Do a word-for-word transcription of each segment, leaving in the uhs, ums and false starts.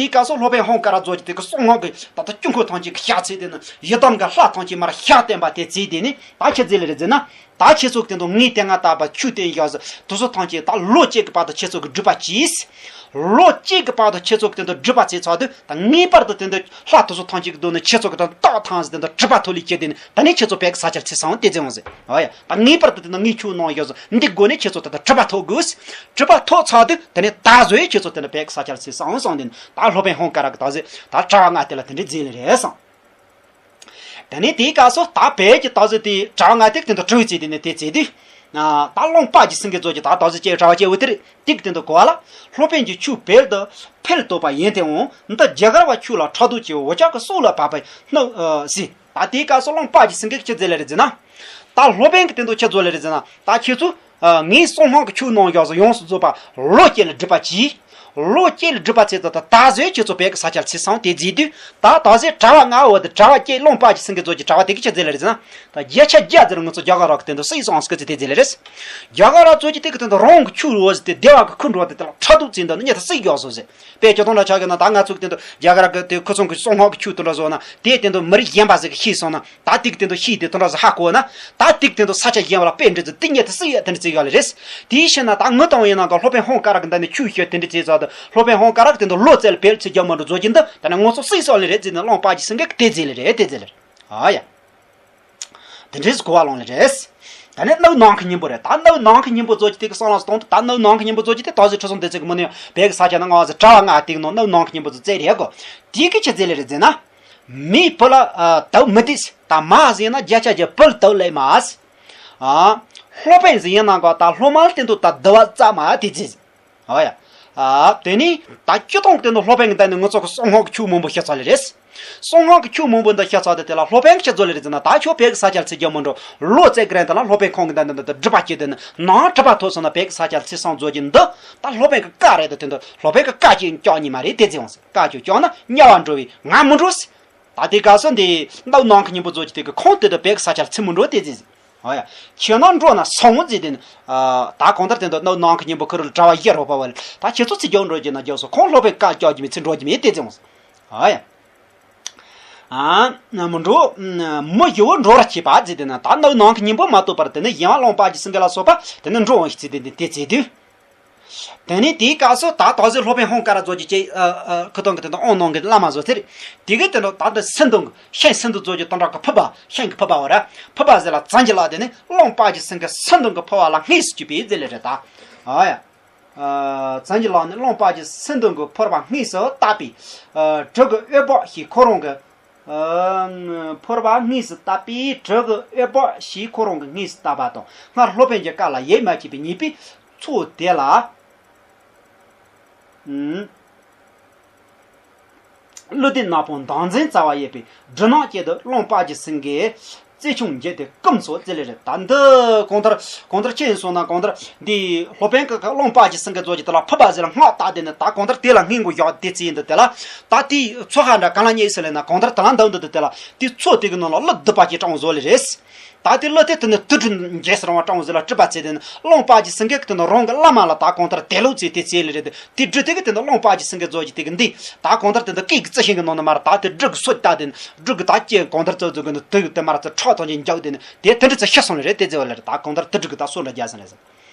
དེའི་སྐབས་སུ་སློབ་དཔོན་ཧོང་ཀ་ར་ཛོ་གི་དེ་གི་གསང་སྔགས་ཀྱི་ད་ལྟ་དཀྱིལ་འཁོར་ཐམས་ཅད་ཀྱི་ཕྱག་འཚལ་དེ་ནི་ཡི་དམ་གྱི་ལྷ་ཐམས་ཅད་མར་ཕྱག་བསྟན་པ་དེ་བྱས་དེ་ནི་ད་ཁྱེད་ཚོས་ལ་རེ་ཟེར་ན། ད་ཁྱེད་ཚོ་གི་སྟེང་དུ་ངས་དེ་སྔ་བཏབ་པ་ཆུ་བསྟན་ཡག་ཟེར་དེ་ཚོ་ཐམས་ཅད་ད་ལོ་གཅིག་གི་བར་དུ་ཁྱེད་ཚོ་གི་སྒྲུབ་པ་གྱིས། ལོ་གཅིག་གི་བར་དུ་ཁྱེད་ཚོ་གི་སྟེང་དུ་སྒྲུབ་པ་བྱས་ཚར་དུས་ད་ངེས་པར་དུ་དེ་འདི་ལྷ་དེ་ཚོ་ཐམས་ཅད་ཀྱི་སྡོད་ནས་ཁྱེད་ཚོ་གི་སྟེང་རྟགས་ཐམས་ཟེར་དེ་འདི་གྲུབ་པ་ཐོབ་ལེ་ཁྱེད་དེ་ནི་ད་ནི་ཁྱེད་ཚོ་བོད་ཀྱི་ས་ཆར་ཚེ་སང་དེ་ཚེ་འོང་ཟེར། ཨོ་ཡ། ད་ངེས་པར་དུ་དེ་ནི་ངས་ཁྱོད་གནང་ཡག་ཟེར་འདི་སྒོ་ནས་ཁྱེད་ཚོ་ད་ད་གྲུབ་པ་ཐོབ་དགོས། གྲུབ་པ་ཐོབ་ཚར་དུས་ད་ནི་ད་གཟོད་ཁྱེད་ཚོ་དེ་ནི་བོད་ཀྱི་ས་ཆར་ཚེ་སང་སང་དེ་ནི་ད་སློབ་དཔོན་ཧོང་ཀ་ར་གི་ད་ཟེར་ད་གྲྭ་བ་ལྔ་དེ་ལ་དེ་འདྲའི་མཛད་ལེ་རེད་སང་། དེ་ནས་དེའི་སྐབས་སུ་ད་བོད་ཀྱི་ད་གཟོད་དེ་གྲྭ་བ་ལྔ་དེ་དེ་འདྲ་གྲོས་བྱས་དེ་ནས་དེ་བྱས་དུས། ད་ལུང་པ་གྱི་སེང་གེ་ཚོ་གྱི་ད་ད་གཟོད་ཀྱི་གྲྭ་བ་སྐྱེ་བོ་དེར་དེ་གི་དེ་འདྲ་གོ་བ་ལ། སློབ་དཔོན་གྱིས་ཁྱོད་བོད་དུ་འཕེལ་དོགས་པ་ཡིན་དེ་འོང་འདི་རྒྱ་གར་བ་ཁྱོད་ལ་ཕྲག་དོག་ཆེ་འུ་ཅག་གི་སྲོག་ལ་བབ་པའི་སྣུམ་ཟེར། ད་དེའི་སྐབས་སུ་ལུང་པ་གྱི་སེང་གེ་གིས་ཅི་མཛད་ལེ་རེད་ཟེར་ན། ད་སློབ་དཔོན་གྱིས་དེ་འདྲ་ཅི་མཛད་ལེ་རེད་ཟེར་ན། ད་ཁྱེད་ཚོ། ངས་གསང་སྔགས་ཀྱི་ཆོས་གནང་ཡག་ཟེར་ཡོངས་སུ་རྫོགས་པ་ལོ་གཅིག་ལ་སྒྲུབ་པ་གྱིས། ལོ་གཅིག་ལ་སྒྲུབ་པ་བྱས་ད་ད་ད་གཟོད་ཁྱེད་ཚོ་བོད་ཀྱི་ས་ཆར་ཚེ་སང་དེ་བྱས་དུས། ད་ད་གཟོད་གྲྭ་བ་ལྔ་བོ་དེ་གྲྭ་བ་སྐྱེས་ལུང་པ་གྱི་སེང་གེ་ཚོ་གྱི་གྲྭ་བ་དེ་གིས་ཅི་མཛད་ལེ་རེད་ཟེར་ན། ད་བརྒྱ་ཆ་བརྒྱ་ཟེར་ང་ཚོ་རྒྱ་གར་རོགས་ཀྱི་དེ་འདྲ་སྲིད་སོང་སྐད་ཆ་དེ་མཛད་ལེ་རེད། རྒྱ་གར་ར་ཚོ་གྱི་དེ་གི་དེ་འདྲ་རང་གི་ཆོས་རོ་ཟེར་དེ་སྡེ་བ་གི་ཁུར་འགྲོ་དེ་དེ་ལ་ཕྲག་དོག་བྱས་འདུག་ན་ཉེ་ད་སྲིད་རྒྱག་སོང་ཟེར། དཔེ་ཁྱོད་དང་འདྲ་ཆགས་ཀྱི་ན་ད་ང་ཚོ་གི་དེ་འདྲ་རྒྱ་གར་གི་དེ་ཁུ་ཚང་གི་གསང་སྔགས་ཀྱི་ཆོས་དེ་འདྲ་བཟོ་ན་དེ་དེ་འདྲ་མི་རིགས་གཞན་པ་ཟིག་གིས་ཤེས་སོང་ན་ད་དེ་གི་དེ་འདྲ་ཤེས་དེ་དེ་འདྲ་ཟིག་ཧ་གོ་ན་ད་དེ་གི་དེ་འདྲ་ས་ཆ་གཞན་པ་ལ་དཔེ་འདྲ་ཟིག་དེ་ཉེ་ད་སྲིད་ཡ་དེ་འདྲ་ཟིག་ཡོད་ལེ་རེད། དེའི་ཕྱིར་ན་ད་ངུ་དང་ཡིན་ན་ག་སློབ་དཔོན་ཧོང་ཀ་ར་གི་འདི་ནས་ཆོས་བཤད་དེ་འདྲ་བྱས་ཚར་དུས་སློབ་དཔོན་ཧོང་ཀ་ར་གི་དེ་འདྲ་ལོ་ཙལ་བེལ་ཚེ་རྒྱ་མ་འགྲོ་བཟོ་གྱིན་འདུག་ད་ནི་ང་ཚོ་སྲིད་སོང་ལེ་རེད་ཟེར་ནས་ལུང་པ་གྱི་སེང་གེ་གིས་དེ་མཛད་ལེ་རེད་དེ་མཛད་ལེ་རེད། ཨ་ཡ། དེ་འདྲའི་གོ་བ་ལོན་ལེ་རེད། ད་ནི་སྣུམ་ནང་གི་སྙིང་པོ་རེད། ད་སྣུམ་ནང་གི་སྙིང་པོ་ཚོ་གྱི་དེ་གི་གསང་ལ་གཏོང་དུས་ད་སྣུམ་ནང་གི་སྙིང་པོ་ཚོ་གྱི་དེ་ད་གཟོད་ཁྲི་སྲོང་ལྡེ་བཙན་གྱི་མི་ནི་བོད་ཀྱི་ས་ཆ་ན་ང་ཟེར་གྲྭ་བ་ལྔ་དེ་གི་ནང་སྣུམ་ནང་གི་སྙིང་པོ་ཚོ་བཙལ་རེད་གོ། དེ་གི་ཆི་ཟེར་ལེ་རེད་ཟེར་ན། མིའི་བུ་ལ་དའུ་མི་དེས་ད་མ་ཟེར་ན་བརྒྱ་ཆ་བརྒྱ་བུ་ལ་དའུ་ལེ་མ། ཨ། སློབ་དཔོན་ཟེར་ཡིན་ན་གོ་ད་སློབ་མ་ལ་དེ་འདུག་ད་དུ་བ་ཙ་མ་དེ་ཟེར། ཨོ་ཡ། ཨ། དེ་ནི་ད་སྤྱི་དང་དེ་ནི་སློབ་དཔོན་གྱི་ད་ནི་ང་ཚོ་གི་གསང་སྔགས་ཀྱི་ཆོས་མང་པོ་བཤད་ཚར་ལེ་རེད། གསང་སྔགས་ཀྱི་ཆོས་མང་པོ་འདི་བཤད་ཚར་དུས་དེ་ལ་སློབ་དཔོན་གྱིས་ཅི་མཛད་ལེ་རེད་ཟེར་ན། ད་ཁྱོད་བོད་ཀྱི་ས་ཆར་ཚེ་རྒྱ་མི་འགྲོ་ལོ་ཙལ་གི་རན་དེ་ལ་སློབ་དཔོན་ཁོང་གི་ད་ནི་འདི་སྒྲུབ་པ་བྱེད་དེ་ནི་ནང་གྲུབ་པ་ཐོབ་སོང་ན་བོད་ཀྱི་ས་ཆར་ཚེ་སང་རྫོགས་ཀྱི་འདི་ད་སློབ་དཔོན་གྱི་བཀའ་རེད་དོ། དེ་འདི་སློབ་དཔོན་གྱི་བཀའ་ཅིག་བཅག་ཉི་མ་རེད་དེ་ཟེར་འོང་ཟེར། བཀའ་ཅིག་བཅག་ན་དམྱལ་བ་འགྲོ་བའི་ང་མི་འགྲོ་ཟེར། ད་དེ་ག་སོ་འདི་སྣུམ་ནང་གི་སྙིང་པོ་ཚོ་གྱི་དེ་གི་ཁོང་དེ་འདི་བོད་ཀྱི་ས་ཆར་ཚེ་མི་འགྲོ་དེ་ཟེར། ཨོ་ཡ། ཁྱེད་རྣམས་འགྲོ་ན་སོང་ཟེར་དེ་ནི། ད་གང་ལྟར་དེ་འདི་སྣུམ་ནང་གི་སྙིང་པོ་ཁུ་རུ་ལ་གྲྭ་བ་བཞི་རོགས་པ་བ་ལ་ད་ཁྱེད་ཚོ་ཚེ་རྒྱ་འགྲོ་རྒྱུ་ན་རྒྱ་སོ་ཁོང་སློབ་དཔོན་བཀའ་བཅག་རྒྱུ་མེད་ཚེ་འགྲོ་རྒྱུ་མེད་དེ་ཟེར་འོང་ཟེར། ཨོ་ཡ། ཨ། མི་འགྲོ། མི་ཞི་བོ་འགྲོ་བར་བྱེད་པ་ཟེར་དེ་ན་ད་སྣུམ་ནང་གི་སྙིང་པོ་མ་གཏོགས་པར་དེ་ནི་གཞན་པ་ལུང་པ་གྱི་སེང་གེ་ལ་སོགས་པ་དེ་ནི་འགྲོ་འོང་ཞིག་ཚེ་དེ་འདི་དེ་ཚེ་དུས། དེ་ནས་དེའི་སྐབས་སུ་ད་དོགས་སེ་སློབ་དཔོན་ཧོང་ཀ་ར་ཚོ་གྱི་ཅེ། ཁུ་ཐང་གི་དེ་དང་ཨོང་ནང་གི་བླ་མ་བཟོ་ཚེ་རེད། དེ་གི་དེ་ནི་ད་འདི་སེང་གདོང་གི་ཤིང་སེང་གདོང་ཚོ་གྱི་དོན་དག་གི་ཕུར་པ་ཤིང་གི་ཕུར་པ་བ་ར་ཕུར་པ་ཟེར་ལ་བཙན་གྱི་ལག་དེ་ནི་ལུང་པ་གྱི་སེང་གེ་སེང་གདོང་གི་ཕུར་པ་ལ་དངོས་སུ་གྱུར་པའི་ཟེར་ལེ་རེད་ད། ཨ་ཡ། བཙན་གྱི་ལག་ནི་ལུང་པ་གྱི་སེང་གདོང་གི་ཕུར་པ་དངོས་སུ་བཏགས་པའི། དྲི་གི་འོད་དཔག་ཞེས་ཁོ་རང་གི། ཕུར་པ་དངོས་སུ་བཏགས་པའི་དྲི་གི་འོད་དཔག་ཞེས་ཁོ་རང་གི་དངོས་སུ་བཏགས་པ་དང་སྔར་སློབ་དཔོན་གྱི་བཀའ་ལ་ཡིད་མ་ཆེས་པའི་ཉེས་པའི་ཚོགས་དེ་ལ། ཀླུ་སྡེ་ནག་པོ་མདངས་འཛིན་རྩ་བ་ཡས་པའི་སྦྲུལ་ནག་གཅིག་ཏུ་ལུང་པ་གྱི་སེང་གེ་རྩེ་ཆུང་འགྱེལ་ཏེ་བསྐུམས་སོ་ཟེར་ལེ་རེད། ད་འདི་གང་ལྟར་གང་ལྟར་ཅི་ཡིན་སོང་ན་གང་ལྟར་འདི་སློབ་དཔོན་གྱི་ལུང་པ་གྱི་སེང་གེ་ཚོ་གྱི་དེ་ལ་ཕུར་པ་ཟེར་ལ་སྔགས་བཏགས་དེ་ནི་ད་གང་ལྟར་དེ་ལ་སྔས་མགོ་བཞག་དེ་ཚེ་ཡིན་འདི་དེ་ལ་ད་དེའི་ཚོགས་ཧ་འདྲ་གང་ལ་རྙེད་ཟེར་ལེ་ན་གང་ལྟར་དེ་ལ་འདབ་འདི་དེ་ལ་དེའི་ཚོགས་དེ་གི་ནང་ལ་ཀླུ་སྡེ་པ་གྱི་གྲངས་བཟོ་ལེ་རེད། ད་དེ་ཀླུ་དེ་དེ་ནི་དུར་ཁྲོད་འགྱེལ་སོང་བ་གྲངས་བཟོས་ལ་སྤྲུལ་པ་བྱས་དེ་ནི་ལུང་པ་གྱི་སེང་གེ་གི་དེ་ནི་རང་གི་བླ་མ་ལ་ད་གང་ལྟར་དད་ལོག་བྱས་དེ་བྱས་ལེ་རེད། དེ་སྦྲུལ་དེ་གི་དེ་ནི་ལུང་པ་གྱི་སེང་གེ་ཚོ་གྱི་དེ་གི་འདི་ད་གང་ལྟར་དེ་འདི་སྐད་ཀྱི་རྩི་ཤིང་གི་ནང་ནས་མར་ད་དེ་སྦྲུལ་གྱི་སོ་བཏགས་དེ་ནི་སྦྲུལ་གྱི་ད་ཅི་གང་ལྟར་ཚོ་ཚོ་གི་ནི་དུ་གི་དེ་མར་ཚོ་ཁྲག་ཐམས་ཅད་འཇག་དེ་ནི་དེ་དེ་འདྲ་ཚོ་ཤི་སོང་ལེ་རེད། དེ་ཚེ་བ་ལེ་རེད། ད་གང་ལྟར་དུ་སྦྲུལ་གྱི་ད་སོ་འདྲ་རྒྱག་སོང་ལེ་ཟེར།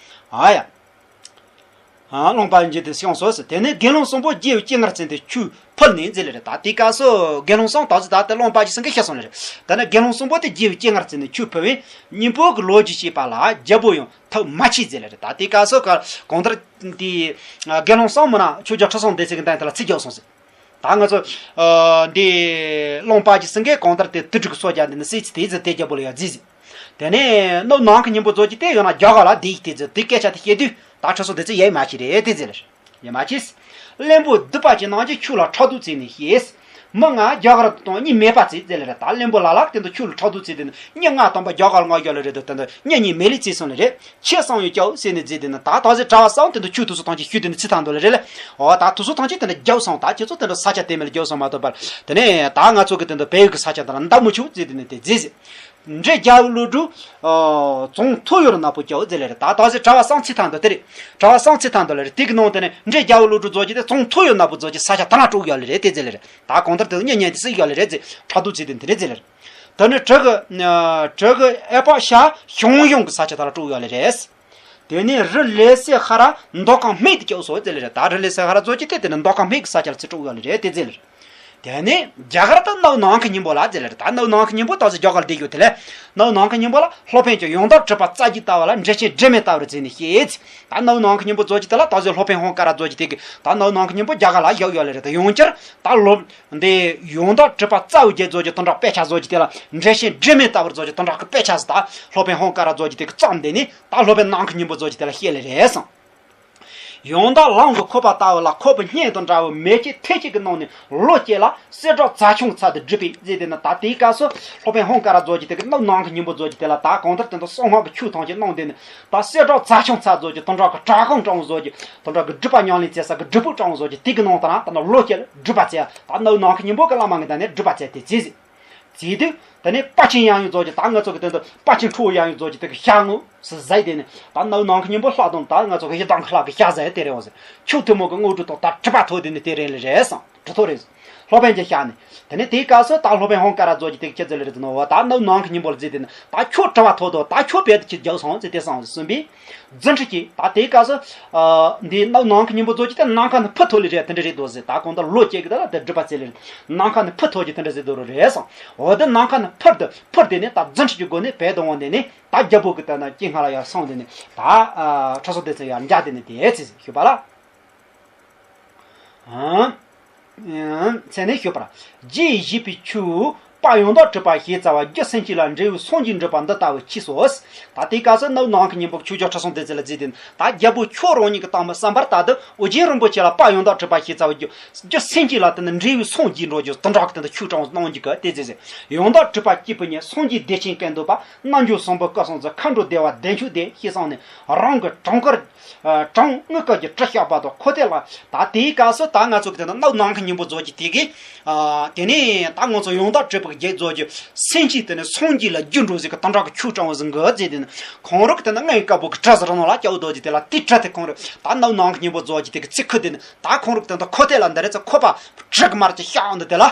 ཨ་ཡ། ལུང་པ་འགྱེལ་ཏེ་བསྐུམས་སོ་ཟེར། དེ་ནས་དགེ་སློང་གསུམ་པོ་རྗེ་བོའི་སྤྱན་སྔར་བྱོན་ཏེ་ཆོས་ཕུལ་ནས་ཟེར་ལེ་རེད། ད་དེའི་སྐབས་སུ་དགེ་སློང་གསུམ་ད་ཚོ་ད་ལྟ་ལུང་པ་གྱི་སེང་གེ་ཤི་སོང་ལེ་རེད། ད་ནི་དགེ་སློང་གསུམ་པོ་དེ་རྗེ་བོའི་སྤྱན་སྔར་བྱོན་ནས་ཆོས་ཕུལ་བས་སྙིང་པོ་གི་ལོ་རྒྱུས་བཤད་པ་ལ་རྒྱལ་པོ་ཡང་ཐུགས་མ་ཆེས་ཟེར་ལེ་རེད། ད་དེའི་སྐབས་སུ་ག་གང་ལྟར་དེ་དགེ་སློང་གསུམ་མོ་ན་ཆོས་རྒྱལ་ཁྲི་སྲོང་ལྡེ་བཙན་གྱི་མདུན་དེ་ལ་ཚེ་རྒྱལ་སོང་ཟེར། ད་ང་ཚོ་འདི་ལུང་པ་གྱི་སེང་གེ་གང་ལྟར་དེ་དུར་ཁྲོད་ཀྱི་སོ་བརྒྱབ་འདི་ནི་སྲིད་ཀྱི་དེ་ཟེར་དེ་རྒྱལ་པོ་ལ་ཡང་རྫིས་ཟེར། དེ་ནས་སྣུམ་ནང་གི་སྙིང་པོ་ཚོ་གྱི་དེ་ཡོད་ན་རྒྱ་གར་ལ་བསྡད་ཀྱི་དེ་ཟེར་དེ་སྐད་ཆ་དེ་བཤད་དུས་ད་ཁྲི་སྲོང་ལྡེ་བཙན་ཡིད་མ་ཆེས་རེད་དེ་ཟེར་ལེ་རེད། ཡིད་མ་ཆེས། བློན་པོ་སྡིག་པ་ཅན་རྣམས་ཀྱིས་ཁྱོད་ལ་ཕྲག་དོག་བྱས་ནས་ཤི། མི་ལྔ་རྒྱ་གར་དུ་བཏང་གཉིས་མེད་པ་བྱས་ཟེར་ལེ་རེད། ད་བློན་པོ་ལ་ལག་དེ་འདི་ཁྱོད་ལ་ཕྲག་དོག་བྱས་དེ་ནི་མི་ལྔ་དང་པོ་རྒྱ་གར་ལ་མངགས་བཞག་ལེ་རེད། དེ་འདི་མི་གཉིས་མེད་ལེ་བྱས་སོང་ལེ་རེད། ཁྱེད་སང་ཡོད་ཀྱང་ཟེར་ནས་བརྫིས་དེ་ནི་ད་ད་ཟེར་གྲྭ་བ་སང་དེ་འདི་ཁྱོད་དེ་ཚོ་ཐམས་ཅད་ཤི་དེ་ནི་ཚེ་ཐར་འདུག་ལེ་རེད་ལེ། འོ་ད་དེ་ཚོ་ཐམས་ཅད་དེ་འདི་རྒྱབ་སོང་། ད་ཁྱེད་ཚོ་དེ་འདི་ས་ཆ་དེ་མེད་ལ་རྒྱབ་སོང་མ་གཏོགས་པར་དེ་ནས་ད་ང་ཚོ་གི་དེ་འདི་བལ་ཡུལ་གི་ས་ཆ་དེ་ལ་འདའ་མི་ཆོག་ཟེར་དེ་ནི་དེ་བརྫིས་ཟེར། འབྲས་རྒྱལ་པོ་བློ་གྲོས་ཨ་ཙོང་ཐོ་ཡོར་ནག་པོ་སྐྱའོ་ཟེར་ལེ་རེད། ད་ད་ཟེར་གྲྭ་པ་གསང་ཚིག་ཐང་དུ་དེ་རེད། གྲྭ་པ་གསང་ཚིག་ཐང་དུ་ལེ་རེད། དེ་གི་ནང་དེ་ནས་འབྲས་རྒྱལ་པོ་བློ་གྲོས་རྫོགས་ཀྱི་དེ་ཙོང་ཐོ་ཡོར་ནག་པོ་རྫོགས་ཀྱི་ས་ཆ་ཐ་ན་དཀྲོག་ཡོད་ལེ་རེད་དེ་ཟེར་ལེ་རེད། ད་གང་ལྟར་དེ་གཉེན་ཉེ་དེ་སྲིད་ཡོད་ལེ་རེད་ཟེར། ཕྲག་དོག་ཚིག་དེ་འདི་རེད་ཟེར་ལེ་རེད། དེ་ནས་བྲག་གི་བྲག་གི་ཨེ་པ་ཤ་ཤོང་ཡོང་གི་ས་ཆ་ཐ་ན་དཀྲོག་ཡོད་ལེ་རེད། དེ་ནས་རི་ལེ་སེ་ཧ་ར་མདོ་ཁམས་སྨད་དུ་སྐྱོ་སོ་ཟེར་ལེ་རེད། ད་རི་ལེ་སེ་ཧ་ར་རྫོགས་ཀྱི་དེ་དེ་ནས་མདོ་ཁམས་སྨད་ཀྱི་ས་ཆ་ལ་ཚུར་དཀྲོག་ཡོད་ལེ་རེད་དེ་ཟེར་ལེ་རེད། དེ་ནས་རྒྱ་གར་དུ་སྣའུ་ནང་གི་སྙིང་པོ་ལ་ཟེར་ལེ་རེད། ད་སྣའུ་ནང་གི་སྙིང་པོ་ད་ཟེར་རྒྱ་གར་བསྡད་ཡོད་དེ་ལས། སྣའུ་ནང་གི་སྙིང་པོ་ལ་སློབ་དཔོན་གྱི་ཡང་དག་གྲུབ་པ་རྩ་རྒྱུད་ལྟ་བུ་ལ་འགྲེལ་ཆེན་སྒྲོན་མེ་ལྟ་བུར་བརྩིས་ནས་བཤད། ད་སྣའུ་ནང་གི་སྙིང་པོ་རྫོགས་ཀྱི་དེ་ལ་ད་ཟེར་སློབ་དཔོན་ཧོང་ཀ་ར་རྫོགས་ཀྱི་དེ་གི་ད་སྣའུ་ནང་གི་སྙིང་པོ་རྒྱ་གར་ལ་བཞག་ཡོད་ལེ་རེད། ད་ཡང་བསྐྱར་ད་སློབ་འདི་ཡང་དག་གྲུབ་པ་རྩ་བའི་རྒྱུད་རྫོགས་ཀྱི་དོན་དག་དཔེ་ཆ་རྫོགས་ཀྱི་དེ་ལ་འགྲེལ་ཆེན་སྒྲོན་མེ་ལྟ་བུར་རྫོགས་ཀྱི་དོན་དག་གི་དཔེ་ཆ་ཟེར་ད་སློབ་དཔོན་ཧོང་ཀ་ར་རྫོགས་ཀྱི་དེ་གི་བརྩམས་དེ་ནི་ད་སློབ་དཔོན་ནང་གི་སྙིང་པོ་རྫོགས་ཀྱི་དེ་ལ་བཤད་ལེ་རེད་སོང་། ཡང་དག་ལམ་གྱི་ཁོག་པ་ལྟ་བུ་ལ་ཁོག་པའི་སྙན་དང་འདྲ་བའི་མེ་ལྕེ་ཐིགས་གཅིག་གི་ནང་ནས་ལོ་སྐྱེས་ལ་གསེར་སྦྲག་རྩ་ཆུང་ཚད་དུ་སྒྲུབ་པའི་རྫས་དེ་ནི། ད་དེའི་སྐབས་སུ་སློབ་དཔོན་ཧོང་ཀ་ར་རྫོགས་ཀྱི་དེ་གི་སྣའུ་ནང་གི་སྙིང་པོ་རྫོགས་ཀྱི་དེ་ལ་ད་གང་ལྟར་དེ་འདྲ་གསང་སྔགས་ཀྱི་ཆོས་ཐམས་ཅད་གནང་དེ་ནི། ད་གསེར་སྦྲག་རྩ་ཆུང་ཚད་རྫོགས་ཀྱི་དོན་དག་གི་གྲྭ་ཁང་དྲང་བོ་རྫོགས་ཀྱི་དོན་དག་གི་སྒྲུབ་པ་ཉམས་ལེན་བྱེད་ས་གི་སྒྲུབ་ཕུག་དྲང་བོ་རྫོགས་ཀྱི་དེ་གི་ནང་དུ་ན་ད་ནི་ལོ་སྐྱེས་སྒྲུབ་པ་བྱེད་ཡ་ད་སྣའུ་ནང་གི་སྙིང་པོ་གི་བླ་མ་གི་ད་ནི་སྒྲུབ་པ་བྱེད་དེ་བྱེད་ཟིན། བྱེད་དུས་དེ་ནས་དཔལ་ཆེན་ཡང་ཡང་རྫོགས་ཀྱི་ད་ང་ཚོ་གི་དོན་དུ་དཔལ་ཆེན་ཁྲོ་བོ་ཡང་ཡང་རྫོགས་ཀྱི་དེ་གི་ཤ་ངོ་སུ་ཟས་དེ་ནི་ད་སྣའུ་ནང་གི་སྙིང་པོ་ལྷག་དང་ད་ང་ཚོ་གི་ཡི་དམ་གི་ལྷག་གི་ཤ་ཟས་དེ་རེད་བ་ཟེར། ཆོས་ཐུན་མོང་གི་དངོས་གྲུབ་ཐོག་ད་གྲུབ་པ་ཐོབ་དེ་ནི་དེ་རེད་ལེ་རེད་སང་གྲུབ་ཐོབ་རེད། སློབ་དཔོན་གྱི་ཤ་ནི། དེ་ནས་དེའི་སྐབས་སུ་ད་སློབ་དཔོན་ཧོང་ཀ་ར་རྫོགས་ཀྱི་དེ་གི་ཁྱེད་ཚོ་ལེ་རེད་ནོ་བ་ད་སྣའུ་ནང་གི་སྙིང་པོ་ལ་བརྩིས་དེ་ནི་ད་ཁྱོད་གྲུབ་པ་ཐོབ་དོ་ད་ཁྱོད་བེད་དུ་ཁྱེད་རྒྱག་སོང་ཟེར་དེ་སང་གསུངས་པས། རྫུ་འཕྲུལ་གྱིས་ད་དེའི་སྐབས་སུ། ཨ། འདི་སྣའུ་ནང་གི་སྙིང་པོ་རྫོགས་ཀྱི་དེ་ནམ་མཁའ་ནས་འཕུར་ཐོག་ལེ་རེད་དེ་འདྲ་རེད་དོ་ཟེར། ད་གང་ལྟར་ལོ་སྐྱེས་ཀྱི་དེ་ལ་དེ་སྒྲུབ་པ་བྱེད་ལེ་རེད། ནམ་མཁའ་ནས་འཕུར་ཐོག་ཀྱི་དེ་འདྲ་ཟེར་དོ་རུ་རེད་སོང་། འོ་དེ་ནམ་མཁའ་ནས་འཕུར་དུ་འཕུར་དེ་ནས་ད་རྫུ་འཕྲུལ་གྱི་སྒོ་ནས་བེད་དུ་འོང་དེ་ནས་ད་རྒྱལ་པོ་གི་ད་ན་དཀྱིལ་སྔ་ལ་ཡར་སོང་དེ་ནས་ད་ཨ་ཁྲ་སོགས་དེ་ཚོ་ཡར་འཇག་དེ་ནས་དེ་ཚེ་ཞུས་པ་ལ། ཨང་། མཚན་ནས་ཞུས་པར། རྗེས་བཞེས་པའི་ཆོས། དཔལ་ཡང་དག་གྲུབ་པ་ཞེས་བྱ་བ་རྒྱུ་སེམས་བསྐྱེད་ལ་འབྲས་བུ་སངས་རྒྱས་འགྲུབ་པ་འདི་ལྟ་བུའི་ཕྱིས་སོ། ད་དེའི་སྐབས་སུ་སྣའུ་ནང་གི་སྙིང་པོ་ཆོས་རྒྱལ་ཁྲི་སྲོང་ལྡེ་བཙན་ལ་བརྩིས་ཏེ། ད་རྒྱལ་པོ་ཁྱོད་རང་ཉིད་ཀྱི་བསམ་པར་ད་དུ་ཨོ་རྒྱན་རིན་པོ་ཆེ་ལ་དཔལ་ཡང་དག་གྲུབ་པ་ཞེས་བྱ་བ་རྒྱུ་རྒྱུ་སེམས་བསྐྱེད་ལ་དེ་ནི་འབྲས་བུ་སངས་རྒྱས་འགྲོ་རྒྱུ་དོན་དག་གི་དོན་དུ་ཆོས་དྲངས་གནང་རྒྱུ་གི་དེ་ཟེར་ཟེར། ཡང་དག་གྲུབ་པ་སྐྱེས་བུ་ཉིད། སངས་རྒྱས་བདེ་ཆེན་སྐད་འདོད་པ། རྣལ་འབྱོར་བཟང་པོ་སྐལ་བཟང་རྫོགས། མཁའ་འགྲོ་བདེ་བ་བདེ་མཆོག་བདེ། ཞེས་གསུངས་ནས་རང་གི་གྲངས་ཀར། ཨ། གྲངས་དངུལ་དཀར་གྱི་གྲི་བཤགས་པ་དང་ཁོ་ཐེ་ལ། ད་དེའི་སྐབས་སུ་ད་ང་ཚོ་གི་དེ་ནི་སྣའུ་ནང་གི་སྙིང་པོ་རྫོགས་ཀྱི་དེ་གི། ཨ། དེ་ནས་ད་ང་ཚོ་ཡང་དག་གྲུབ་པའི་རྒྱལ་རྫོགས་ཀྱི་སེམས་བསྐྱེད་དེ་ནི་སངས་རྒྱས་ལ་རྒྱུ་འགྲོ་ཟིག་གི་དང་དྲག་གི་ཆོས་དྲངས་བ་ཟིག་གི་རྫས་དེ་ནི་ཁོང་རང་གི་དེ་ནི་རྔ་ཡབ་དཀར་པོ་གི་གྲི་ཟེར་ནོ་ལ་སྐྱ་བོ་རྡོ་རྗེ་དེ་ལ་དེ་གྲི་དེ་ཁོང་རང་ད་སྣའུ་ནང་གི་སྙིང་པོ་རྫོགས་ཀྱི་དེ་གི་ཚིག་ཁུ་དེ་ནི་ད་ཁོང་རང་གི་དེ་ནི་ཁོ་ཐེ་ལ་འདི་རེད་ཚེ་ཁོ་པ་གྲི་གི་དམར་གྱི་ཤ་འདི་དེ་ལ།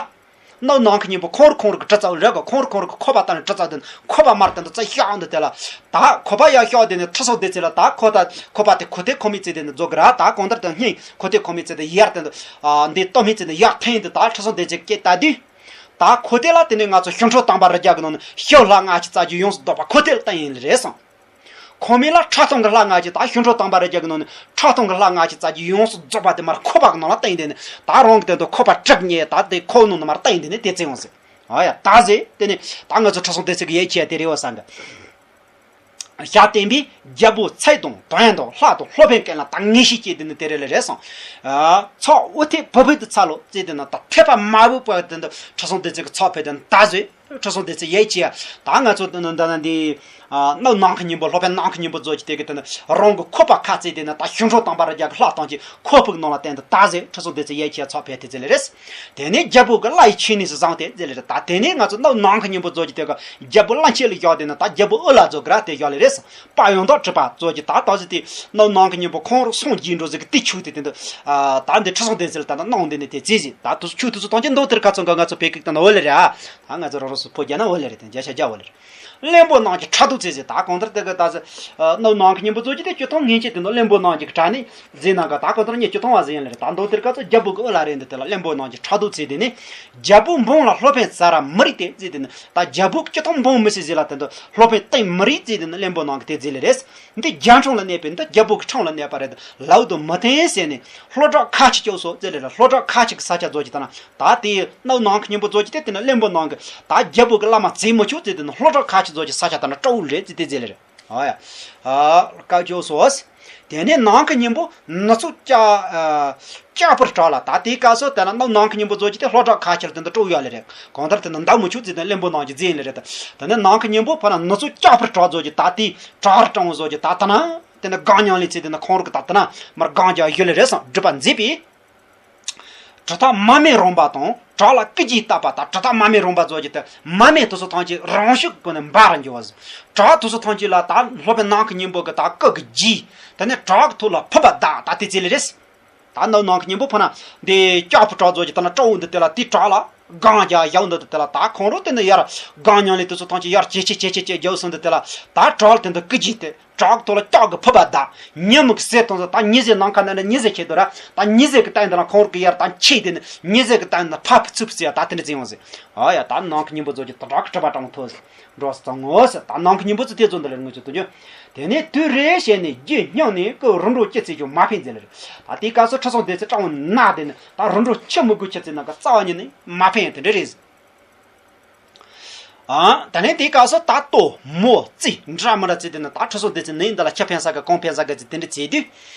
སྣའུ་ནང་གི་སྙིང་པོ་ཁོང་རུ་ཁོང་རུ་གི་གྲི་རྩ་བོ་རེད་གོ། ཁོང་རུ་ཁོང་རུ་གི་ཁོ་པ་དང་གྲི་རྩ་དེ་ཁོ་པ་དམར་དེ་འདི་རྩ་ཤག་འདི་དེ་ལ། ད་ཁོ་པ་ཡར་ཤག་དེ་ནི་ཁྲི་སྲོང་ལྡེ་བཙན་ལ་ད་ཁོ་ད་ཁོ་པ་དེ་ཁོ་ཐེ་ཁོ་མི་རྩེ་དེ་ནི་རྫོགས་གི་ར། ད་གང་ལྟར་དེ་སྙིང་ཁོ་ཐེ་ཁོ་མི་རྩེ་དེ་ཡར་དེ་འདི་ཨ་འདི་ལྟོ་མི་རྩེ་དེ་ཡར་འཐེན་དེ་ད་ཁྲི་སྲོང་ལྡེ་བཙན་སྐད་ལྟ་དུས། ད་ཁོ་ཐེ་ལ་དེ་ནི་ང་ཚོ་ཞི་ཁྲོ་དམ་པ་རི་རྒྱལ་གི་ནང་ནས་ཞི་ལྷ་ལྔ་བཅུ་རྩ་བརྒྱད་ཡོངས་སུ་རྫོགས་པ་ཁོ་ཐེ་ལ་བསྟན་ཡིན་ལེ་རེད་སོང་། ཁོ་མོ་ལ་ཁྲག་འཐུང་གི་ལྷ་ལྔ་བཅུ། ད་ཞི་ཁྲོ་དམ་པ་རི་རྒྱལ་གི་ནང་ནས་ཁྲག་འཐུང་གི་ལྷ་ལྔ་བཅུ་རྩ་བརྒྱད་ཡོངས་སུ་རྫོགས་པ་དེ་མར་ཁོ་པ་གི་ནང་ལ་བསྟན་དེ་ནི་ད་རང་གི་དོན་དུ་ཁོ་པ་གྲི་རྙེད་ད་དེ་ཁོ་ནང་ནས་མར་བསྟན་དེ་ནི་དེ་བརྩི་ཡོང་ཟེར། ཨ་ཡ་ད་ཟེར་དེ་ནི་ད་ང་ཚོ་ཁྲི་སྲོང་ལྡེ་བཙན་གི་ཡིད་ཆེས་དེ་རེད་བ་བསམ་གི། ཞབས་བརྟན་པས་རྒྱལ་པོ་ཚེ་དང་དོན་དང་ལྷ་དང་སློབ་དཔོན་ཀུན་ལ་ད་ངེས་ཤེས་སྐྱེས་དེ་ནི་དེ་རེད་ལེ་རེད་སོང་། ཨ་ཚོགས་དབུ་ཐེད་བུ་བུ་དུ་ཚ་ལོ་ཙེ་དེ་ནི་ད་ཐེག་པ་མ་བུ་པ་དེ་འདི་ཁྲི་སྲོང་ལྡེ་བཙན་གི་ཚོགས་ཕེབས་དེ་ནི་ད་ཟེར། ཁྲི་སྲོང་ལྡེ་བཙན་ཡིད་ཆེས། ད་ང་ཚོ་འདི་ན་འདི་ན་འདི་ཨ་སྣའུ་ནང་གི་སྙིང་པོ་སློབ་དཔོན་ནང་གི་སྙིང་པོ་རྫོགས་ཀྱི་དེ་གི་དེ་ནི་རང་གི་ཁོག་པ་ཁ་བརྩེགས་དེ་ནི་ད་ཞི་ཁྲོ་དམ་པ་རི་རྒྱལ་གི་ལྷ་ཐམས་ཅད་ཁོག་པའི་ནང་ལ་བསྟན་དེ་ད་ཟེར། ཁྲི་སྲོང་ལྡེ་བཙན་ཡིད་ཆེས་ཚོགས་ཕེབས་དེ་ཚེ་ལེ་རེད། དེ་ནས་རྒྱལ་པོ་གི་བླ་ཡི་ཆོས་ནི་སུ་བཟང་སྟེ་ཟེར་ལེ་རེད། ད་དེ་ནས་ང་ཚོ་སྣའུ་ནང་གི་སྙིང་པོ་རྫོགས་ཀྱི་དེ་གི་རྒྱལ་པོ་བླ་མཆེད་ལ་བཞག་དེ་ནི་ད་རྒྱལ་པོ་དབུ་བླ་རྫོགས་གི་ར་དེ་བཞག་ལེ་རེད། དཔལ་ཡང་དག་གྲུབ་པ་རྫོགས་ཀྱི་ད་ད་ཟེར་དེ་སྣའུ་ནང་གི་སྙིང་པོ་ཁོང་རུ་སངས་རྒྱས་འགྲོ་ཟེར་གི་དེ་ཆོས་དེ་དེ་འདི་ཨ་ད་འདི་ཁྲི་སྲོང་ལྡེ་བཙན་ལ་ད་ནི་གནང་དེ་ནི་དེ་རྩིས་ཟིན། ད་དུ་ཆོས་དུ་སུ་གཏོང་གི་འདུག་དེར་ཁ་ཚོན་ག་ང་ཚོ་བེད་ཀིག་ད་ནི་འོ་ལེ་རེད། ཨ་ད་ང་ཚོ་རང་རང་སུ་ཕོ་རྒྱ་ན་འོ་ལེ་རེད། དེ་བརྒྱ་ཆ་བརྒྱ་འོ་ལེ་རེད། བློན་པོ་རྣམས་ཀྱི་ཕྲག་དོག་ཚེ་ཟེར། ད་གང་ལྟར་དེ་གི་ད་ཟེར་སྣའུ་ནང་གི་སྙིང་པོ་རྫོགས་ཀྱི་དེ་སྤྱི་ཐོང་ངན་ཆེ་དེ་ནི་བློན་པོ་རྣམས་ཀྱི་གྲ་ནི་ཟེར་ན་ག་ད་གང་ལྟར་ཉེ་སྤྱི་ཐོང་བ་ཟེར་ཡིན་ལེ་རེད། ད་མདོ་དེར་ཁ་ཚོ་རྒྱལ་པོ་གི་དབུ་བླ་རེད་འདི་དེ་ལ་བློན་པོ་རྣམས་ཀྱི་ཕྲག་དོག་ཚེ་དེ་ནི་རྒྱལ་པོ་འབངས་ལ་སློབ་དཔོན་ཟ་ར་མི་རིགས་ཏེ་ཟེར་དེ་ནི་ད་རྒྱལ་པོ་སྤྱི་ཐོང་འབངས་མི་སྲིད་ཟེར་ལ་དེ་འདི་སློབ་དཔོན་བསྟེན་མི་རིགས་ཟེར་དེ་ནི་བློན་པོ་རྣམས་ཀྱི་དེ་ཟེར་ལེ་རེད། འདི་རྒྱ་འཕྲང་ལ་གནས་པའི་འདི་རྒྱལ་པོ་གི་འཕྲང་ལ་གནས་པ་རེད། ལའུ་དུ་མི་བསྟེན་ཟེར་ནས་ལྷོ་བྲག་ཁ་ཆེ་སྐྱོབ་སོ་ཟེར་ལེ་རེད། ལྷོ་བྲག་ཁ་ཆེ་གི་ས་ཆ་རྫོགས་ཀྱི་ད་ན། ད་དེ་སྣའུ་ནང་གི་སྙིང་པོ་རྫོགས་ཀྱི་དེ་དེ་ནི་བློན་པོ་རྣམས་ཀྱི་ད་རྒྱལ་པོ་གི་བླ་མ་བརྩི་མི་ཆོག་ཟེར་དེ་ནི་ལྷོ་བྲག་ཁ་ཆེ་རྫོགས་ཀྱི་ས་ཆ་ད་ན་སྤྲོ་བོ་རེད་ཟེར་དེ་ཟེར་ལེ་རེད། ཨ་ཡ། ཨ་བཀའ་བཅོལ་སོ། དེ་ནས་ནང་གི་སྙིང་པོ་ནུ་ཚོ་ལྕགས་ཨ་ལྕགས་པར་གྲགས་ལ། ད་དེའི་སྐབས་སུ་དེ་ན་སྣའུ་ནང་གི་སྙིང་པོ་རྫོགས་ཀྱི་དེ་ལྷོ་བྲག་ཁ་ཆེར་དེ་འདི་སྤྲོ་ཡ་ལེ་རེད། གང་ལྟར་དེ་ན་འདའ་མི་ཆོག་ཟེར་དེ་བློན་པོ་རྣམས་ཀྱི་རྫིང་ལེ་རེད། དེ་ནས་ནང་གི་སྙིང་པོ་ཕ་ན་ནུ་ཚོ་ལྕགས་པར་གྲགས་རྫོགས་ཀྱི་ད་དེ་གྲགས་ར་གྲང་བོ་རྫོགས་ཀྱི་ད་ད་ན་དེ་ནི་སྒང་ཉང་ལི་ཚེ་དེ་ན་ཁོང་རུ་གི་ད་ད་ན་མར་སྒང་རྒྱ་ཡུལ་ལེ་རེད་སང་སྒྲུབ་པ་མཛད་པས། གྲུབ་མཐའ་མར་མེ་རིམ་པ་དང་བྲག་ལ་སྐུ་རྒྱན་བཏབ་པ་དང་གྲུབ་མཐའ་མར་མེ་རིམ་པ་བཟོ་རྒྱུ་དེ་མར་མེ་དེ་ཚོ་ཐམས་ཅད་རང་ཤུགས་ཀྱིས་ནི་འབར་ར་འགྱུར་བ་ཟེར། བྲག་དེ་ཚོ་ཐམས་ཅད་ལ་ད་སློབ་དཔོན་ནམ་མཁའི་སྙིང་པོ་གི་ད་སྐུ་གི་རྒྱན་དེ་ནི་བྲག་གི་ཐོག་ལ་ཕུབ་པ་དང་ད་དེ་ཚོ་ལས་རེད། ད་ནམ་མཁའི་སྙིང་པོ་ཕུབ་ན་འདི་ལྕགས་ཕུབ་བྲག་བཟོ་རྒྱུ་དེ་ན་སྤྲང་པོ་འདི་དེ་ལ་དེ་བྲག་ལ་སྒང་རྒྱག་ཡག་འདི་དེ་ལ་ད་ཁོང་རང་དེ་ནི་ཡར་སྒང་མཉམ་ལས་དེ་ཚོ་ཐམས་ཅད་ཡར་ཇེ་ཆེ་ཇེ་ཆེ་ཇེ་ཆེ་རྒྱུག་སོང་འདི་དེ་ལ་ད་བྲག་ལ་དེ་འདི་སྐུ་རྒྱན་དེ། བྲག་ཐོག་ལ་ལྕགས་ཀྱི་ཕུབ་པ་དང་ཉིམ་གི་ཟེར་དང་ཟེར། ད་ཉི་ཟེར་ནམ་མཁའ་ནང་ན་ཉི་ཟེར་ཁྱེར་འདུག་ར། ད་ཉི་ཟེར་གྱི་སྟེང་དེ་ན་ཁོང་རང་གི་ཡར་ད་ཆེ་དེ་ནི་ཉི་ཟེར་གྱི་སྟེང་ན་ཕ་ཕུ་ཚུབ་ཟེར་ཡ་ད་དེ་འདྲ་ཟེར་ཡོང་ཟེར། ཨ་ཡ་ད་ནམ་མཁའི་སྙིང་པོ་ཚོ་གི་ད་བྲག་གི་གྲུབ་པ་དྲང་མོ་ཐོབ་ཟེར། འགྲོ་ཟེར་ཙང་ངོ་ཟེར། ད་ནམ་མཁའི་སྙིང་པོ་ཚོ་དེ་ཚོ་འདི་ལ་ངོ་ཚོ་དུ་འགྱོ། དེ་ནས་དུས་རེ་བཞིན་ནས་རྒྱུ་སྙིང་ནས་སྐུ་རིམ་གྲོ་ཅི་ཚེ་ཀྱང་མ་ཕན་ཟེར་ལེ་རེད། ད་དེའི་སྐབས་སུ་ཁྲི་སྲོང་ལྡེ་བཙན་སྤྲང་པོ་ན་དེ་ནི་ད་རིམ་གྲོ་ཅི་མི་དགོས་ཅི་ཚེ་ནང་གི་རྩ་བ་ཉིད་ནས་མ་ཕན་དེ་འདྲ་རེད་ཟེར། ཨ། ད་ནི་དེའི་སྐབས་སུ་ད་ལྟོ་མོ་རྩིས་འདྲ་མི་འདྲ་བྱས་དེ་ནི་ད་ཁྲི་སྲོང་ལྡེ་བཙན་ནི་འདི་ལ་ཁྱི་ཕན་ས་གི་གོང་ཕན་ས་གི་ཟེར་དེ་འདྲ་བྱས་དུས།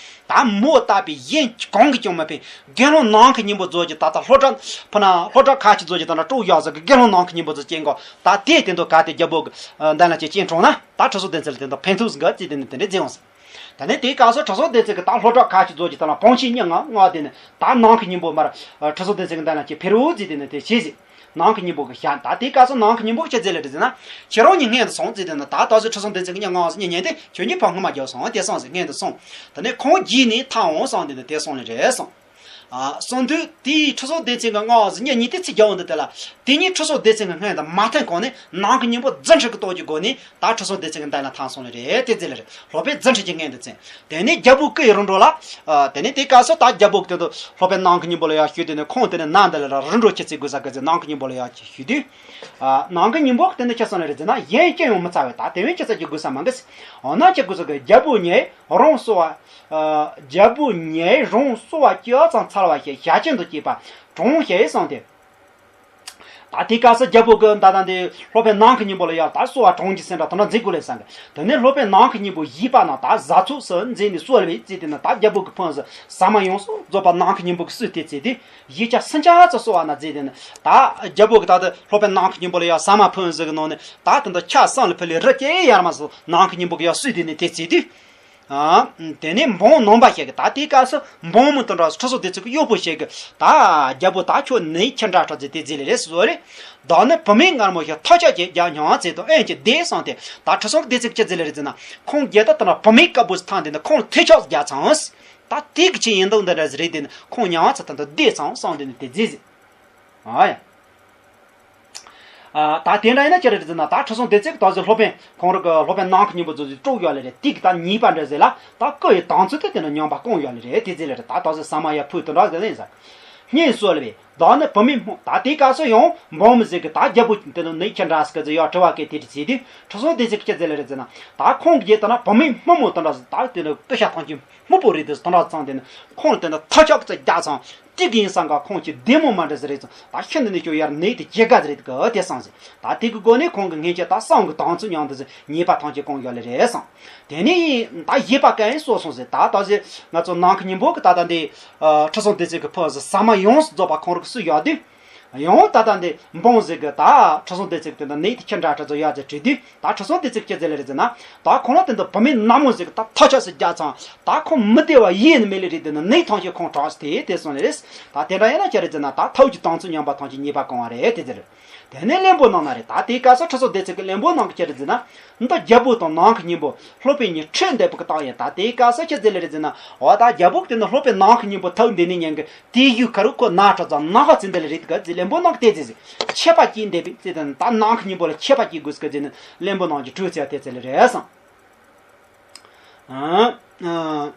ད་མོ་བཏགས་པའི་གཞན་གང་གིས་ཀྱང་མི་ཕན། དགེ་སློང་ནམ་མཁའི་སྙིང་པོ་རྫོགས་ཀྱི་ད་ལྟ་སློབ་གྲྭ་ཕུ་ན་སློབ་གྲྭ་ཁ་ཅིག་རྫོགས་ཀྱི་ད་ལྟ་སྤྲོ་ཡག་ཟིག་གི་དགེ་སློང་ནམ་མཁའི་སྙིང་པོ་ཚོ་སྐྱེ་འགོ་ད་དེ་དེ་འདྲ་ག་དེ་རྒྱལ་པོ་གི་འདན་ལ་ཅིག་སྐྱེ་འཁྲུངས་ན་ད་ཁྲི་སྲོང་ལྡེ་བཙན་ལ་དེ་འདྲ་ཕན་ཐོགས་ཟིག་གི་ཅིག་དེ་ནི་དེ་འདྲ་མཛད་འོང་ཟིག་ད་ནི་དེའི་སྐབས་སུ་ཁྲི་སྲོང་ལྡེ་བཙན་གྱི་ད་སློབ་གྲྭ་ཁ་ཅིག་རྫོགས་ཀྱི་ད་ལ་བང་ཆེན་གཉིས་ང་ང་དེ་ནི་ད་ནམ་མཁའི་སྙིང་པོ་མར་ཁྲི་སྲོང་ལྡེ་བཙན་གྱི་འདན་ལ་ཅིག་ཕེབས་རོགས་ཟིག་དེ་ནི་དེ་བྱས་ཟིག་ནམ་མཁའི་སྙིང་པོ་གི་ཞལ་ད་དེའི་སྐབས་སུ་ནམ་མཁའི་སྙིང་པོ་ཁྱེད་ཟེར་ལེ་རེད་ཟེར་ན། ཁྱེད་རང་གཉིས་སྔོན་དུ་སོང་ཟེར་དེ་ནི་ད་ད་གཟོད་ཁྲི་སྲོང་ལྡེ་བཙན་གྱི་གཉིད་ང་ཟེར་གཉིད་ཉལ་དེ་ཁྱོད་གཉིས་ཕར་སྔོན་མ་རྒྱབ་སོང་དེ་སོང་ཟེར་སྔོན་དུ་སོང་། ད་ནི་ཁོང་རྗེས་ནས་ཐར་འོང་སོང་དེ་ནི་དེ་སོང་ལེ་རེད་སོང་། ཨ། སོང་དུས་དེའི་ཁྲི་སྲོང་ལྡེ་བཙན་གྱི་སྔ་ཟིག་ཉིད་གཉིས་དེ་ཚིག་རྒྱག་འོང་དུ་དེ་ལ། དེ་ཉིད་ཁྲི་སྲོང་ལྡེ་བཙན་གྱི་སྔོན་དུ་མ་ཐོན་གོང་ནས་ནམ་མཁའི་སྙིང་པོ་རྫུ་འཕྲུལ་གྱི་སྟོབས་ཀྱི་སྒོ་ནས་ད་ཁྲི་སྲོང་ལྡེ་བཙན་གྱི་འདན་ལ་ཐར་སོང་ལེ་རེད་དེ་ཟེར་ལེ་རེད། སློབ་དཔོན་རྫུ་འཕྲུལ་གྱི་སྔོན་དུ་བཙན། དེ་ནས་རྒྱལ་པོ་སྐུ་ཡི་རིམ་གྲོ་ལ། ཨ། དེ་ནས་དེའི་སྐབས་སུ་ད་རྒྱལ་པོ་གི་དེ་དུ་སློབ་དཔོན་ནམ་མཁའི་སྙིང་པོ་ལ་ཡར་ཞུས་དེ་ནས་ཁོང་དེ་ནས་ནམ་འདི་ལ་ར་རིམ་གྲོ་ཅི་ཚིག་དགོས་ས་གི་ཚེ་ནམ་མཁའི་སྙིང་པོ་ལ་ཡར་ཅིག་ཞུས་དུས། ཨ། ནམ་མཁའི་སྙིང་པོ་གི་དེ་ནས་ཁྱེད་སོང་ལེ་རེད་ཟེར་ན་གཞན་ཅི་ཡང་མི་ཚར་བས་ད་དེ་བས་ཅི་ཚར་གྱི་དགོས་ས་མ་གི་ཟེར། འོ་ན་ཅི་དགོས་ས་གི་རྒྱལ་པོ་ཉིད། རང་གསོལ་བ། ཨ། རྒྱལ་པོ་ཉིད་རང་གསོལ་བ་བཅུ་ཙམ་འཚལ་བ་ཞེས་ཞལ་བྱིན་དུ་བཅས་པ་དྲངས་ཞེས་གསུངས་ཏེ། ད་དེའི་སྐབས་སུ་རྒྱལ་པོ་གི་ད་ལྟ་འདི་སློབ་དཔོན་ནམ་མཁའི་སྙིང་པོ་ལ་ཡར་ད་གསོལ་བ་དྲངས་ཀྱི་ཟེར་འདྲ་དེ་འདྲ་མཛད་དགོས་ལེ་བསམ་གི། དེ་ནས་སློབ་དཔོན་ནམ་མཁའི་སྙིང་པོ་བཞེས་པ་ན་ད་གཟའ་ཚོགས་སུ་མཛད་ནས་གསོལ་བས་བརྩིས་ཏེ་ན་ད་རྒྱལ་པོ་གི་ཕུན་སུམ་ཟ་མ་ཡོངས་སུ་རྫོགས་པ་ནམ་མཁའི་སྙིང་པོ་གི་གསོལ་དེ་བརྩིས་ཏེ་ཡིག་ཆ་སུམ་བརྒྱ་ཙམ་གསོལ་བ་ན་མཛད་དེ་ན་ད་རྒྱལ་པོ་གི་ད་ལྟ་སློབ་དཔོན་ནམ་མཁའི་སྙིང་པོ་ལ་ཡར་ཟ་མ་ཕུན་སུམ་གི་ནང་ནས་ད་དེ་འདྲ་ཆ་གསུམ་ལ་ཕུལ་ལས་རི་སྐྱེས་ཡར་མ་སོང་ནམ་མཁའི་སྙིང་པོ་གི་ཡར་གསོལ་དེ་ནས་དེ་བརྩིས་དུས། ཨ། དེ་ནས་འབངས་ནང་པ་ཞིག་གིས་ད་དེའི་སྐབས་སུ་འབངས་མི་དེ་འདྲ་ཁྲི་སྲོང་ལྡེ་བཙན་གྱི་གཡོག་པོ་ཞིག་གིས་ད་རྒྱལ་པོ་ད་ཁྱོད་ནི་ཁྱི་འདྲ་འདྲ་ཟེར་དེ་ཟེར་ལེ་རེད་ཟེར་བ་རེད། བདག་ནི་བུད་མེད་ངར་མོ་ཞིག་ཐབས་ཆག་ཅིག་རྒྱག་མྱོང་ཟེར་དུས་ཨེ་ཅི་བདེ་སོང་སྟེ་ད་ཁྲི་སྲོང་ལྡེ་བཙན་གྱིས་ཟེར་ལེ་རེད་ཟེར་ན་ཁོང་རྒྱལ་དར་དེ་འདྲ་བུད་མེད་དཀར་པོ་ཞིག་ཐང་དེ་ནི་ཁོང་ཐབས་ཆག་རྒྱག་ཚང་། ད་དེ་གི་ཆེད་ཡིན་མདོག་འདི་འདྲ་ཟེར་རེད་དེ་ནི་ཁོང་མྱོང་ཚ་ཐང་དུ་བདེ་སོང་སོང་དེ་ནི་དེ་ཟེར་ཟེར། ཨ་ཡ། ཨ། ད་དེ་འདྲ་ཡིན་ན་ཅི་རེད་ཟེར་ན་ད་ཁྲི་སྲོང་ལྡེ་བཙན་གྱིས་ད་གཟོད་སློབ་དཔོན་ཁོང་རང་གི་སློབ་དཔོན་ནམ་མཁའི་སྙིང་པོ་ཚོ་དཀྲུགས་ཡོད་ལེ་རེད། དེ་གི་ད་ཉེས་པ་འདྲ་ཟེར་ལ་ད་སྐུ་ཡི་དྭངས་མཚོ་དེ་དེ་ནས་མྱོང་བ་སྐོང་ཡོད་ལེ་རེད་དེ་ཟེར་ལེ་རེད། ད་ད་གཟོད་ཟ་མ་ཡར་ཕུལ་དེ་འདྲ་ཟེར་ལེ་ཡིན་ས། སྙན་གསོལ་བས་བདག་ནི་བུད་མེད་སྨོ། ད་དེའི་སྐབས་སུ་ཡང་འབངས་མི་ཟིག་གིས་ད་རྒྱལ་པོ་དེ་ནི་ནི་ཁྱི་འདྲ་ཟེར་གི་ཟེར་ཡར་དྲི་བ་སྐད་དེ་དྲི་ཟེར་དུས་ཁྲི་སྲོང་ལྡེ་བཙན་གྱིས་ཅི་ཟེར་ལེ་རེད་ཟེར་ན་ད་ཁོང་གི་རྗེས་ད་ན་བུད་མེད་སྨུག་མོ་དེ་འདྲ་ཟེར་ད་དེ་ནི་སྐུ་ཤ་ཐང་ཆེན། སྨུག་པོ་རེད་དེ་དོན་དག་ཚང་དེ་ནི་ཁོང་དེ་འདྲ་ཐབས་ཆག་ཙི་རྒྱག་ཚང་། དེ་གི་ཡིན་སང་ག་ཁོང་གི་བདེ་མོ་མ་འདྲ་ཟེར་རེད་ཚང་ད་ཤི་འདི་ནི་ཁྱོད་ཡར་ནད་དེ་སྐྱེ་དགའ་ཟེར་རེད་གི་དེ་སང་ཟེར། ད་དེ་གི་སྒོ་ནས་ཁོང་གི་སྔན་ཆད་ད་བསམ་གི་དྭངས་གཙང་མྱང་དུ་ཟེར་ཉེས་པ་ཐམས་ཅད་སྐོང་ཡོད་ལེ་རེད་སང་། དེ་ནས་ད་ཡེ་པ་གན་སོ་སོང་ཟེར་ད་ད་ཟེར་ང་ཚོ་ནང་གི་ཉིན་པོ་གི་ད་ད་འདི་ཁྲི་སྲོང་ལྡེ་བཙན་གི་ཕུ་ཟེར་ཟ་མ་ཡོངས་སུ་རྫོགས་པ་ཁོང་རིག་སུ་ཡོད་དུས། ཡང་ད་ལྟ་འདི་འབངས་ཟིག་གིས་ད་ཁྲི་སྲོང་ལྡེ་བཙན་གྱི་དེ་འདྲ་ནད་དེ་ཁྱི་འདྲ་འདྲ་ཚོ་ཡག་ཅིག་བྲིས་དུས་ད་ཁྲི་སྲོང་ལྡེ་བཙན་གྱི་ཟེར་ལེ་རེད་ཟེར་ན་ད་ཁོང་ལ་དེ་འདྲ་བུད་མེད་ནག་མོ་ཟིག་གིས་ད་ཐབས་ཆག་ཟིག་རྒྱག་ཚང་ད་ཁོང་མི་བདེ་བ་ཡེ་ནས་མེད་ལེ་རེད། དེ་ནི་ནད་ཐམས་ཅད་ཁོང་དྲག་སྟེ་དེ་སོང་ལེ་རེད། ད་དེ་འདྲ་ཡིན་ན་ཅི་རེད་ཟེར་ན་ད་ཐབས་ཀྱི་དྭངས་གཙང་མྱང་པ་ཐམས་ཅད་ཉེས་པ་སྐོང་བ་རེད་དེ་ཟེར། དེ་ནས་བློན་པོ་རྣམས་ན་རེད། ད་དེའི་སྐབས་སུ་ཁྲི་སྲོང་ལྡེ་བཙན་གྱི་བློན་པོ་རྣམས་ཀྱིས་ཅི་རེད་ཟེར་ན། འདི་རྒྱལ་པོ་དང་ནང་གི་ཉིན་པོ་སློབ་དཔོན་གཉིས་ཁྲིད་འདེབས་པའི་རྟགས་ཡིན། ད་དེའི་སྐབས་སུ་ཅི་ཟེར་ལེ་རེད་ཟེར་ན། འོ་ད་རྒྱལ་པོ་གིས་དེ་ནི་སློབ་དཔོན་ནང་གི་ཉིན་པོ་ཐུག་འདི་ནས་ཉན་གི་དེའི་ཡུལ་ཁ་རུ་ཁོ་ནག་ཁྲ་ཙམ་ནག་ཁ་ཚིག་འདི་ལ་རེད་ག་ཟེར་བློན་པོ་རྣམས་ཀྱིས་དེ་ཟེར་ཟེར། ཆད་པ་གཅོད་འདེབས་པའི་ཚེ་དང་ད་ནང་གི་ཉིན་པོ་ལ་ཆད་པ་གཅོད་དགོས་ཟེར་གི་ཟེར་ནས་བློན་པོ་རྣམས་ཀྱིས་གྲོས་ཚེ་དེ་ཚེ་ལ་རེད་སོང་། ཨ།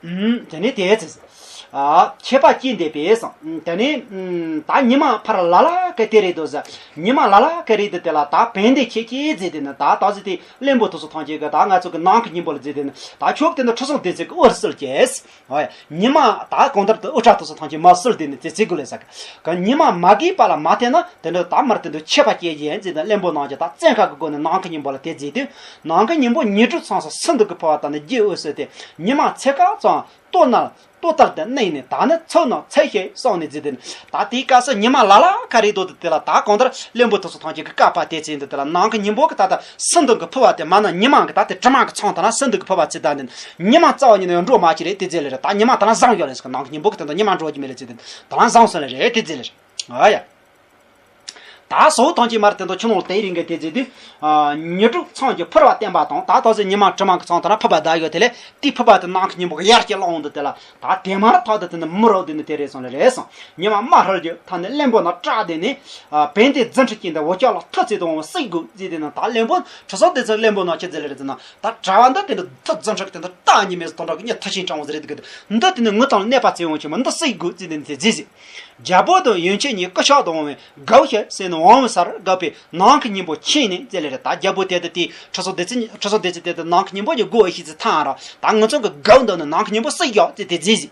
ཨུམ། དེ་ནས་དེ་ཚེ། ཨ། ཆད་པ་གཅོད་འདེབས་པས་སམ། དེ་ནས་ཨུམ། ད་ཉི་མ་ཕར་ལ་ལ་ག་དེ་རེད་དོ་ཟེར། ཉི་མ་ལ་ལ་ག་རེད་དོ་དེ་ལ་ད་བན་དེ་ཁྱེད་ཀྱིས་ཟེར་དེ་ནི་ད་ད་ཟེར་དེ་བློན་པོ་དེ་ཚོ་ཐམས་ཅད་ཀྱིས་ད་ང་ཚོ་གི་ནང་གི་ཉིན་པོ་ལ་ཟེར་དེ་ནི་ད་ཆོག་དེ་ནི་ཁྲི་སྲོང་ལྡེ་བཙན་གྱི་དབུར་གསོལ་གྱིས། ཨོ་ཡ། ཉི་མ་ད་གང་ལྟར་དུ་དབུ་སྐྲ་དེ་ཚོ་ཐམས་ཅད་མར་གསོལ་དེ་ནི་ཙི་ཙི་དགོས་ལེ་ཟེར་གི། ཉི་མ་མ་གིས་པ་ལ་མ་ཐེན་ན་དེ་འདྲ་ད་མར་དེ་འདྲ་ཆད་པ་གཅོད་ཀྱི་ཡིན་ཟེར་ནས་བློན་པོ་རྣམས་ཀྱིས་ད་བཙན་ཁ་གི་སྒོ་ནས་ནང་གི་ཉིན་པོ་ལ་དེ་ཟེར་དུས་ནང་གི་ཉིན་པོ་ཉི་གྲུ་ཚང་ས་སུ་འདུག་གི་ཕོ་བ་དང་ནི་རྒྱུ་འོད་ཟེར་ཏེ་ཉི་མ་ཚེ་ག་ཙམ་ལྟོ་ན་ལྟོ་ལྟར་དུ་གནས་ནས་ད་ནི་ཚུགས་ན་ཚེ་ཤེས་སོང་ནས་ཟེར་དུས་ད་དེའི་སྐབས་སུ་ཉི་མ་ལ་ལ་ག་རེད་དོ། དེ་ལ་ད་གང་ལྟར་བློན་པོ་དེ་ཚོ་ཐམས་ཅད་ཀྱིས་བཀའ་ཕབ་དེ་ཚེ་འདི་དེ་ལ་ནམ་མཁའི་སྙིང་པོ་གི་ད་ལྟ་སྲིན་དུམ་གྱིས་ཕུབ་པ་དེ་མ་ན་ཉི་མ་གི་ད་དེ་གྲིབ་མ་གི་ཚང་དང་ན་སྲིན་དུམ་གྱིས་ཕུབ་པ་ཚེ་ད་འདི་ཉི་མ་རྩ་བ་ཉིད་ནས་ཡང་འགྲོ་མ་བྱེད་རེད་དེ་ཟེར་ལེ་རེད། ད་ཉི་མ་ད་ལ་བཟང་ཡོད་ལེ་ཟེར་གི། ནམ་མཁའི་སྙིང་པོ་གི་དེ་ད་ཉི་མ་འགྲོ་གི་མེད་ལེ་ཚེ་འདི་ད་ལ་བཟང་སོང་ལེ་རེད་དེ་ཟེར་ལེ་རེད། ཨ་ཡ། ད་སོ་ཐམས་ཅད་མར་དེ་ཚོ་ཆུ་ནང་ལ་དེ་རིང་གི་དེ་ཟེར་དུས། ཉི་དྲུག་མཚམས་ཀྱི་ཕུར་བ་བསྟན་པ་དང་ད་ད་ཟེར་ཉི་མ་གྲིབ་མ་གི་ཚང་དང་ན་ཕུབ་པ་ད་ཡོད་དེ་ལས་དེ་ཕུབ་པ་དེ་ནམ་མཁའི་སྙིང་པོ་གི་ཡར་སྐྱེ་ལོང་འདུག་དེ་ལ། ད་དེ་མར་ཐག་ཏུ་དེ་ནི་མི་རོ་དེ་ནི་དེ་རེད་སོང་ལེ་རེད་སོང་། ཉི་མ་མ་ཧར་རྒྱུ་ཐ་ནི་བློན་པོ་ན་སྐྲག་དེ་ནི། བན་དེ་རྫུ་འཕྲུལ་གྱིས་འདི་འོ་ཅག་ལ་ཐུ་ཚེ་དང་བ་སྲིད་དགོས་ཟེར་དེ་ནི་ད་བློན་པོ་ཁྲི་སྲོང་ལྡེ་བཙན་བློན་པོ་ན་ཁྱེད་ཟེར་ལེ་རེད་ཟེར་ན་ད་གྲྭ་བ་འདི་དེ་ནི་ཐུ་རྫུ་འཕྲུལ་གྱི་དེ་ནི་ད་ཉི་མེད་ཟེར་དོན་དག་གི་ཉི་ཐུ་ཆེན་དྲང་བ་ཟེར་རེད་དེ་གི་འདི་དེ་ནི་ངུ་དང་གནོད་པ་ཚེ་འོང་ཆེ་མ་འདི་སྲིད་དགོས་ཟེར་དེ་ནི་དེ་ཟེར་ཟེར། རྒྱལ་པོ་དང་ཡོན་ཆད་གཉིས་སྐུ་ཕྱག་དང་འོང་བའི་དགའ་བོ་ཤེས་ཟེར་ནས་འོང་བའི་སར་དགའ་བའི་ནམ་མཁའི་སྙིང་པོ་ཁྱེད་ནི་ཟེར་ལེ་རེད། ད་རྒྱལ་པོ་དེ་དེ་དེ་ཁྲི་སྲོང་ལྡེ་བཙན་ཁྲི་སྲོང་ལྡེ་བཙན་དེ་དེ་ནམ་མཁའི་སྙིང་པོ་གྱི་སྒོ་ཨེ་ཤི་ཚེ་ཐང་ར་ད་ང་ཚོ་གི་དགའ་བོ་འདི་ནི་ནམ་མཁའི་སྙིང་པོ་སྲིད་ཡག་ཅེས་དེ་ཟེར་ཟེར།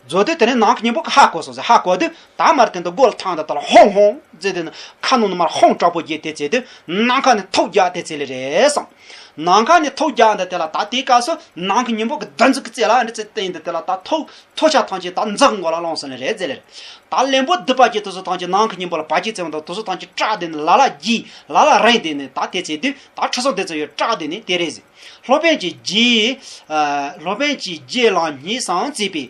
རྫོགས་དུས་དེ་ནས་ནམ་མཁའི་སྙིང་པོ་གི་ཧ་གོ་སོང་ཟེར། ཧ་གོ་དུས་ད་མར་དེ་འདི་སྒོ་ལ་ཐང་དང་དེ་ལ་ཧོང་ཧོང་ཟེར་དེ་ནི་ཁ་ནང་ནས་མར་ཧོང་དྲག་པོ་རྒྱས་དེ་ཚེ་དུས་ནམ་མཁའ་ནས་ཐུགས་རྒྱག་དེ་ཚེ་ལེ་རེད་སོང་། ནམ་མཁའ་ནས་ཐུགས་རྒྱག་འདི་དེ་ལ་ད་དེའི་སྐབས་སུ་ནམ་མཁའི་སྙིང་པོ་གི་བདུད་འཛིན་གྱི་རྩེ་ལ་འདི་ཚེ་བསྟན་འདི་དེ་ལ་ད་ཐུགས་ཐུགས་ཆ་ཐམས་ཅད་ད་འཛག་མགོ་ལ་ལངས་སོང་ལེ་རེད་ཟེར་ལེ་རེད། ད་བློན་པོ་སྡིག་པ་ཅན་དེ་ཚོ་ཐམས་ཅད་ནམ་མཁའི་སྙིང་པོ་ལ་བར་ཆད་བཙལ་བ་དང་དེ་ཚོ་ཐམས་ཅད་སྐྲག་དེ་ནི་ལ་ལ་རྒྱས་ལ་ལ་རེངས་དེ་ནི་ད་དེ་ཚེ་དུས་ད་ཁྲི་སྲོང་ལྡེ་བཙན་ཡོད་སྐྲག་དེ་ནི་དེ་རེད་ཟེར། སློབ་དཔོན་གྱི་རྗེ། ཨ། སློབ་དཔོན་གྱི་རྗེ་ལ་ཉེ་སང་བརྩིས་པའི་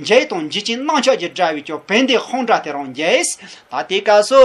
འཇིགས་དང་འཇིགས་ཆེན་རྣམ་ཆགས་ཀྱི་དགྲ་བོས་ཀྱང་བན་དེ་ཧོང་དྲག་དེ་རང་རྒྱལ། ད་དེའི་སྐབས་སུ་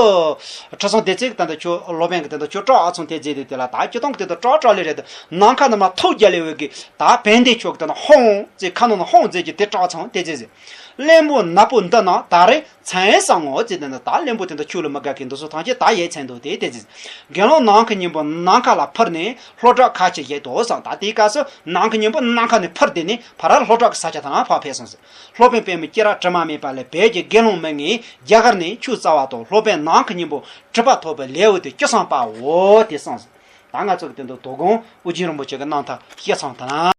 ཁྲི་སྲོང་ལྡེ་བཙན་གྱི་དེ་འདྲ་ཁྱོད་སློབ་དཔོན་གྱི་དེ་འདྲ་ཁྱོད་སྐྲག་ཨ་ཚོང་དེ་མཛད་དེ་དེ་ལ་ད་སྤྱིར་བཏང་གི་དེ་འདྲ་སྐྲག་སྐྲག་ལེ་རེད། ནམ་མཁའ་ནས་མར་ཐུགས་རྒྱལ་ལེ་བའི་གི་ད་བན་དེ་ཁྱོད་ཀྱི་དེ་འདྲ་ཧོང་ཟེར་ཁ་ནང་ནས་ཧོང་ཟེར་གྱི་དེ་སྐྲག་ཚང་དེ་མཛད་ཟེར། བློན་པོ་ནག་པོ་འདི་རྣམས་ད་རེས་མཚན་བཟང་ངོ་ཟེར་དེ་ནི་ད་བློན་པོ་དེ་འདྲ་ཁྱོད་ལ་མི་དགའ་མཁན་འདི་ཚོ་ཐམས་ཅད་ད་ཡལ་ཚར་འདུག་དེ་དེ་ཟེར། དགེ་སློང་ནམ་མཁའི་སྙིང་པོ་ནམ་མཁའ་ལ་འཕུར་ནས་ལྷོ་བྲག་ཁ་ཆེ་བཞེས་ཏོ་བསམ། ད་དེའི་སྐབས་སུ་ནམ་མཁའི་སྙིང་པོ་ནམ་མཁའ་ནས་འཕུར་དེ་ནས་ཕར་ལྷོ་བྲག་གི་ས་ཆ་དང་ཕར་ཕེབས་སོང་ཟེར། སློབ་དཔོན་པདྨ་སྐྱེས་རབས་དྲི་མ་མེད་པ་ལས་བོད་ཀྱི་དགེ་སློང་མི་ངས་རྒྱ་གར་ནས་ཆོས་སྩལ་བ་དང་སློབ་དཔོན་ནམ་མཁའི་སྙིང་པོ་གྲུབ་པ་ཐོབ་པའི་ལེའུ་སྟེ་བཅུ་གསུམ་པའོ་དེ་གསུངས་སོ། ད་ང་ཚོ་གི་དེ་འདུག་དོ་དགོང་ཨོ་རྒྱན་རིན་པོ་ཆེ་གི་རྣམ་ཐར་བཤད་ཚང་དང་།